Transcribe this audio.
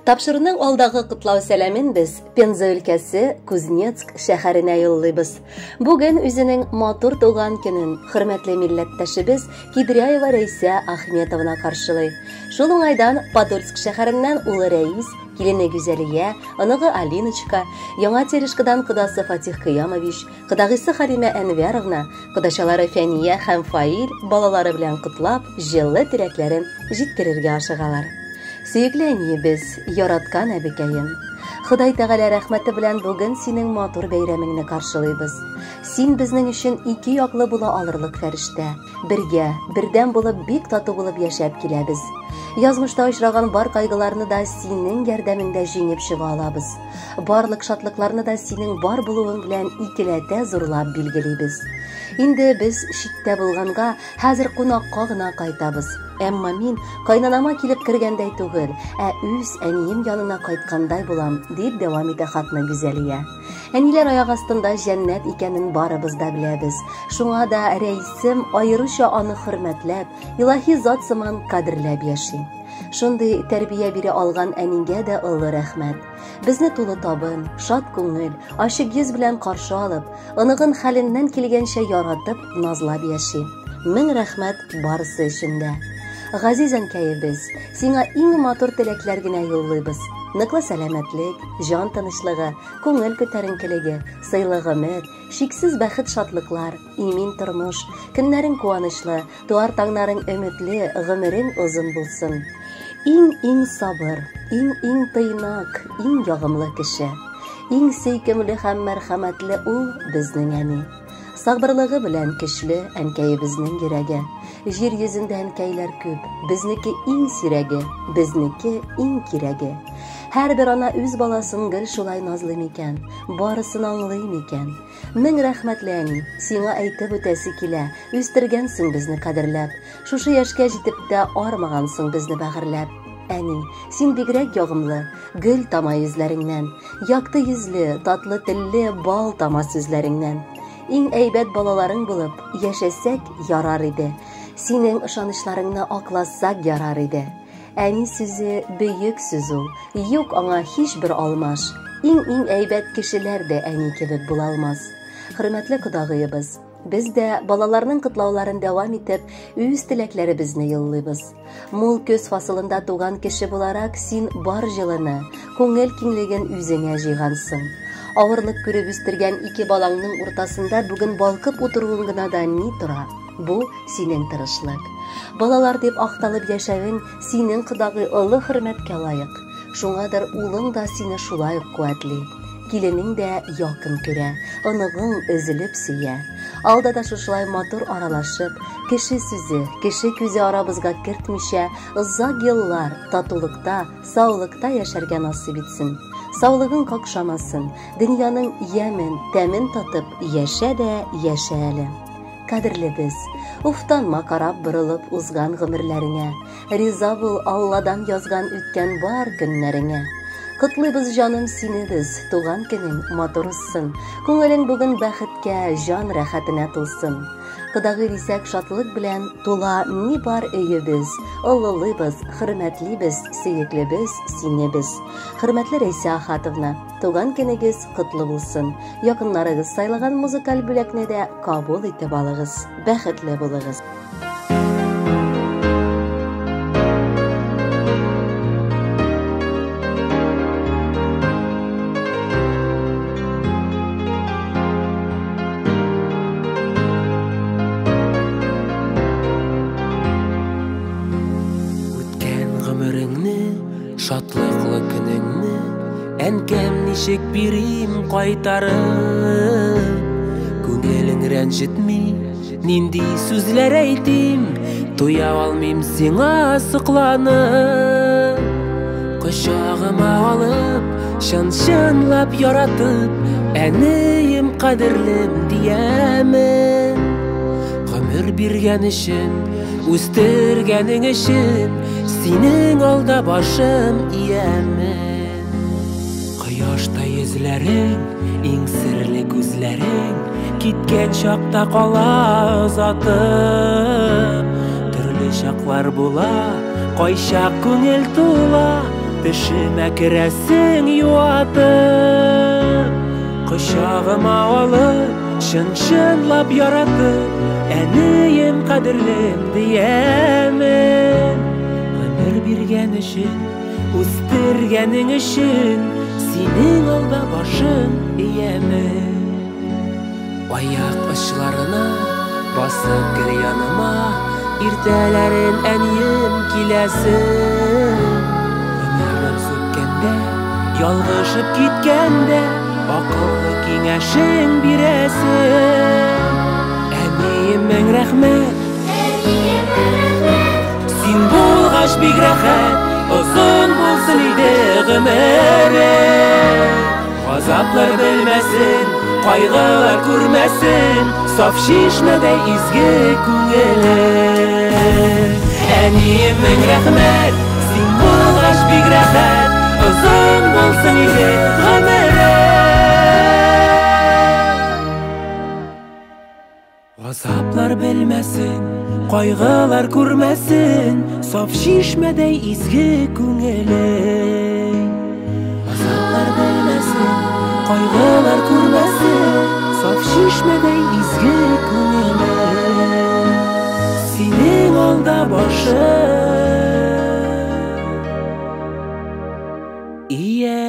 Тапшыруның алдагы котлау сәламен без Пенза өлкәсе Кузнецк шәһәренә юллыйбыз. Бүген үзенең матур туган көнен хөрмәтле милләттәшебез Кидряева Рәйсә Ахметовна каршылый. Шул уңайдан Подольск шәһәреннән улы Рәис, килене Гүзәлия, оныгы Алиночка, Яңа Терешкадан кодасы Фатих Кыямович, Кодагыйсы Халимә Әнвәровна, кодачалары Фәния һәм Фаил балалары белән котлап, җылы теләкләрен җиткерергә ашыгалар. Сөекле әниебез, яраткан әбекәем! Ходай Тәгалә рәхмәте белән бүген синең матур бәйрәмеңне каршылыйбыз. Син безнең өчен ике яклы була алырлык фәрештә. Бергә, бердәм булып, бик тату булып яшәп киләбез. Язмышта очраган бар кайгыларны да синең ярдәмеңдә җиңеп чыга алабыз. Барлык шатлыкларны да синең бар булуың белән икеләтә зурлап билгелибез. Инде без читтә булганга, хәзер кунакка гына кайтабыз. Әмма мин кайнанама килеп кергәндәй түгел, ә үз әнием янына кайткандай булам, дип дәвам итә хатны Гүзәлия. Әниләр аяк астында җәннәт икәнен барыбыз да беләбез. Шуңа да рәисем аеруча аны хөрмәтләп, илаһи зат сыман кадерләп яши. Шундый тәрбия бирә алган әнигә дә олы рәхмәт. Безне тулы табын, шат күңел, ачык йөз белән каршы алып, оныгын хәленнән килгәнчә яратып, назлап яши. Мең рәхмәт барысы өчен дә. Газиз әнкәебез, сиңа иң матур теләкләр генә юллыйбыз. Ныклы сәламәтлек, җан тынычлыгы, күңел күтәренкелеге, сыйлы гомер, чиксез бәхет-шатлыклар, имин тормыш, көннәрең куанычлы, туар таңнарың өметле, гомерең озын булсын. Иң-иң сабыр, иң-иң тыйнак, иң ягымлы кеше. Иң сөйкемле һәм мәрхәмәтле ул безнең әни. Сабырлыгы белән көчле әнкәебезнең йөрәге. Җир йөзендә әнкәйләр күп, безнеке иң сирәге, безнеке иң кирәге. Һәрбер ана үз баласын гел шулай назлый микән, барысын аңлый микән? Мең рәхмәтле әни, сиңа әйтеп үтәсе килә, үстергәнсең безне кадерләп. Шушы яшькә җитеп тә армагансың безне бәгырьләп. Әни, син бигрәк ягымлы, гөл тама йөзләреңнән. Якты йөзле, татлы телле, бал тама сүзләреңнән. Иң әйбәт балаларың булып, яшәсәк ярар иде. Синең ышанычларыңны акласак ярар иде. Әни сүзе бөек сүз ул, юк аңа һичбер алмаш. Иң-иң әйбәт кешеләр дә әни кебек була алмас. Хөрмәтле кодагыебыз, без дә балаларның котлауларын дәвам итеп, үз теләкләребезне юллыйбыз. Мул көз фасылында туган кеше буларак син бар җылыны, күңел киңлеген үзеңә җыйгансың. Авырлык күреп үстергән ике балаңның уртасында бүген балкып утыруың гына да ни тора? Бу синең тырышлык. Балалар дип акталып яшәвең синең кодагый олы хөрмәткә лаек. Шуңадыр улың да сине шулай ук куәтли. Киленең дә якын күрә, оныгың өзелеп сөя. Алда да шушылай матур аралашып, кеше сүзе, кеше күзе арабызга кертмичә, озак еллар татулыкта, саулыкта яшәргә насыйп итсен. Саулыгың какшамасын, дөньяның ямен, тәмен татып, яшә дә яшә әле. Кадерлебез, уфтанма карап борылып узган гомерләреңә, риза бул Алладан язган үткән бар көннәреңә. Котлыйбыз җаным сине без, туган көнең матур узсын, күңелең бүген бәхеткә, җан рәхәтенә тулсын. Кодагый дисәк шатлык белән тула ни бар өебез, олылыйбыз, хөрмәтлибез, сөеклебез, сине без. Хөрмәтле Рәйсә Ахатовна, туган көнегез котлы булсын. Якыннарыгыз сайлаган музыкаль бүләкне дә кабул итеп алыгыз. Бәхетле булыгыз. Үткән гомереңне, шатлыклы көнеңне, әнкәм ничек бирим кайтарып? Күңелең рәнҗетми, нинди сүзләр әйтим, туя алмыйм сиңа сокланып. Кочагыма алып, чын-чынлап яратып, әнием кадерлем диямен. Гомер биргән өчен, үстергәнең өчен, синең алда башым иямен. Кояшта йөзләрең, иң серле күзләрең, киткән чакта кала озатып. Төрле чаклар була, кайчак күңел тула, Төшемә керәсең юатып, кочагыма алып, чын-чынлап яратып, әнием кадерлем диямен. Гомер биргән өчен, үстергәнең өчен, синең алда башым иямен. Аяк очларына басып гел яныма, иртәләрен әнием киләсең. Гомерем сүткәндә, ялгышып киткәндә, акыллы киңәшең бирәсең. Әнием, мең рәхмәт, Әнием, мең рәхмәт, син булгач бик рәхәт, озын булсын иде гомерең. Газаплар белмәсен, кайгылар күрмәсен, саф чишмәдәй изге күңелең. Әнием, мең рәхмәт, син булгач бик рәхәт, озын булсын иде гомерең. Газаплар белмәсен, кайгылар күрмәсен, саф чишмәдәй изге күңелең. Газаплар белмәсен, кайгылар күрмәсен, саф чишмәдәй изге күңелең. Синең алда башым иямин.